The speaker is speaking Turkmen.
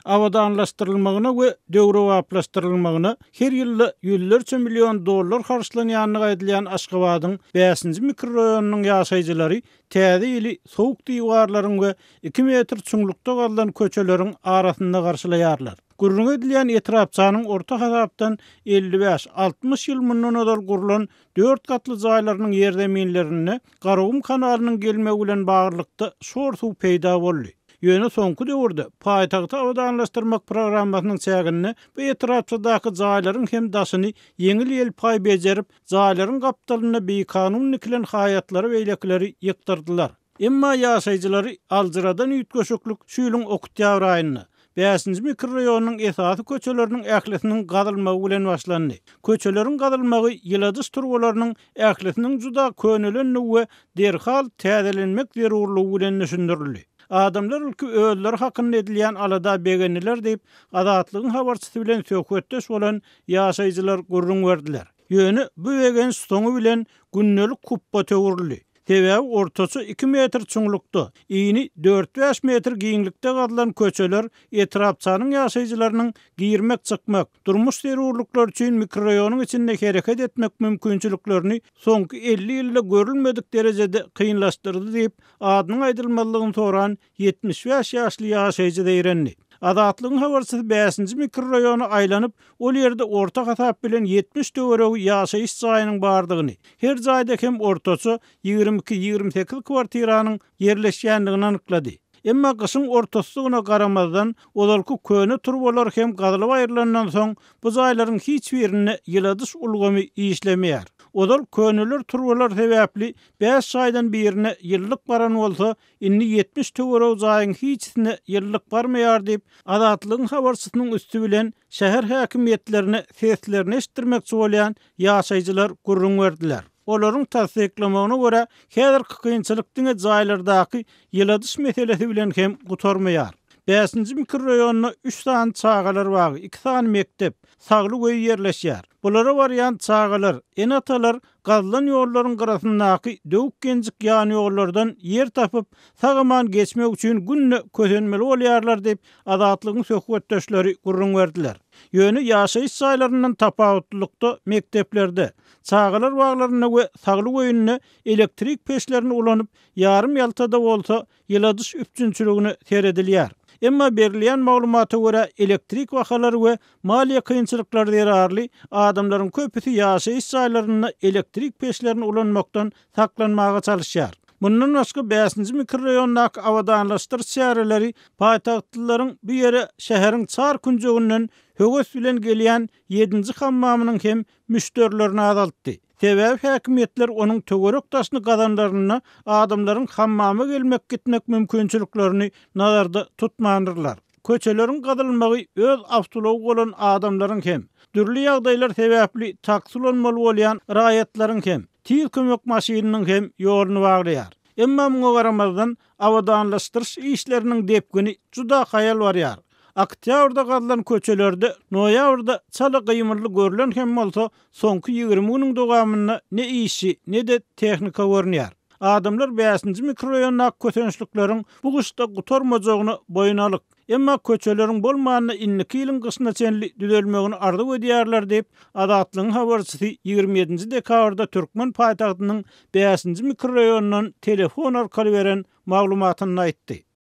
Abadanlaşdyrylmagyna we döwrebaplaşdyrylmagyna her ýylda ýüzlerçe million dollar harçlanýandygy aýdylýan Aşgabadyň bäşinji mikroraýonynyň ýaşaýjylary Täze ýyly sowuk diwarlaryň we iki metr çuňlukda gazylan köçeleriň arasynda garşylaýarlar. Gürrüňi edilýän etrapçanyň orta hasapdan 55, 60 ýyl mundan ozal gurlan dört gatly jaýlarynyň ýerzeminlerinde Garagum kanalynyň gelmegi bilen baglylykda şor suw peýda boldy. Ýöne soňky döwürde paýtagty abadanlaşdyrmak programmasynyň çäginde bu etrapçadaky jaýlaryň hem daşyny ýeňil-ýelpaý bejerip, jaýlaryň gapdalynda bikanun dikilen haýatlary beýlekileri ýykdyrdylar. Emma ýaşaýjylary aljyradan üýtgeşiklik şu ýylyň oktýabr aýynda, bäşinji mikroraýonyň esasy köçeleriniň ählisiniň gazylmagy bilen başlandy. Köçeleriň gazylmagy ýyladyş turbalarynyň ählisiniň juda könelendigi we derhal täzelenmek zerurlygy bilen düşündirildi. Adamlar ilki özleri hakynda edilýän alada begendiler diýip, Azatlygyň habarçysy bilen söhbetdeş bolan ýaşaýjylar gürrüň berdiler. Ýöne bu begenç soňy bilen gündelik hupbata öwrüldi. Sebäbi ortaça iki metr çuňlukda, ini dört-bäş metr giňlikde gazylan köçeler etrapçanyň ýaşaýjylarynyň girmek-çykmak, durmuş zerurlyklary üçin mikroraýonyň içinde hereket etmek mümkinçiliklerini soňky 50 ýylda görülmedik derejede kynlaşdyrdy diýip, adynyň aýdylmazlygyny soran 75 ýaşly ýaşaýjy zeýrendi. Azatlygyň habarçysy bäşinji mikroraýona aýlanyp, ol ýerde orta hasap bilen 70 töweregi ýaşaýyş jaýynyň bardygyny, her jaýda hem ortaça 22-28 kwartiranyň ýerleşýändigini anyklady. Emma gyşyň ortasydygyna garamazdan, ozalky köne turbalar hem gazylyp aýrylandan soň, bu jaýlaryň hiç birinde ýyladyş ulgamy işlemeýär. Ozal köneler turbalar sebäpli bäş jaýdan birine ýylylyk baran bolsa, indi 70 töweregi jaýyň hiçisine ýylylyk barmaýar diýip, Azatlygyň habarçysynyň üsti bilen şäher häkimiýetlerine seslerini eşitdirmekçi bolýan ýaşaýjylar gürrüň berdiler. Olaryň tassyklamagyna görä, häzirki kynçylyk diňe jaýlardaky ýyladyş meselesi bilen hem gutarmaýar. Bäşinji mikroraýonda üç sany çagalar bagy, iki sany mekdep, saglyk öýi ýerleşýär. Bulara barýan çagalar, ene-atalar gazylan ýollaryň gyrasyndaky döwük-genjik ýanýollardan ýer tapyp, sag-aman geçmek üçin günde kösenmeli bolýarlar diýip, Azatlygyň söhbetdeşleri gürrüň berdiler. Ýöne ýaşaýyş jaýlaryndan tapawutlylykda mekdeplerde, çagalar baglarynda we saglyk öýünde elektrik peçlerini ulanyp, ýarym-ýalta-da bolsa, ýyladyş üpjünçiligine seredilýär. Emma berilýän maglumata görä, elektrik bahalary we maliýe kynçylyklary zerarly adamlaryň köpüsi ýaşaýyş jaýlarynda elektrik peçlerini ulanmakdan saklanmaga çalyşýar. Mundan başga, bäşinji mikroraýondaky abadanlaşdyryş çäreleri paýtagtlylaryň bu ýere şäheriň çar künjeginden höwes bilen gelýän ýedinji hammamynyň hem müşderilerini azaltdy. Sebäbi häkimiýetler onuň töwerek-daşyny gazanlarynda adamlaryň hammama gelmek-gitmek mümkinçiliklerini nazarda tutmandyrlar. Köçeleriň gazylmagy öz awtoulagy bolan adamlaryň hem, dürli ýagdaýlar sebäpli taksi ulanmaly bolýan raýatlaryň hem, tiz kömek maşynynyň hem ýoluny baglaýar. Emma muňa garamazdan, abadanlaşdyryş işleriniň depgini juda haýal barýar. Oktýabrda gazylan köçelerde noýabrda çala gymyldy görlen hem bolsa, soňky 20 günüň dowamynda ne işçi, ne-de tehnika görünýär. Adamlar bäşinji mikroraýondaky kösençlikleriň bu gyşda gutarmajagyna boýun alyk. Emma köçeleriň bolmanda indiki ýylyň gyşyna çenli düzelmegini arzuw edýärler diýip, Azatlygyň habarçysy 27-nji dekabrda türkmen paýtagtynyň bäşinji mikroraýonyndan telefon arkaly beren maglumatynda aýtdy.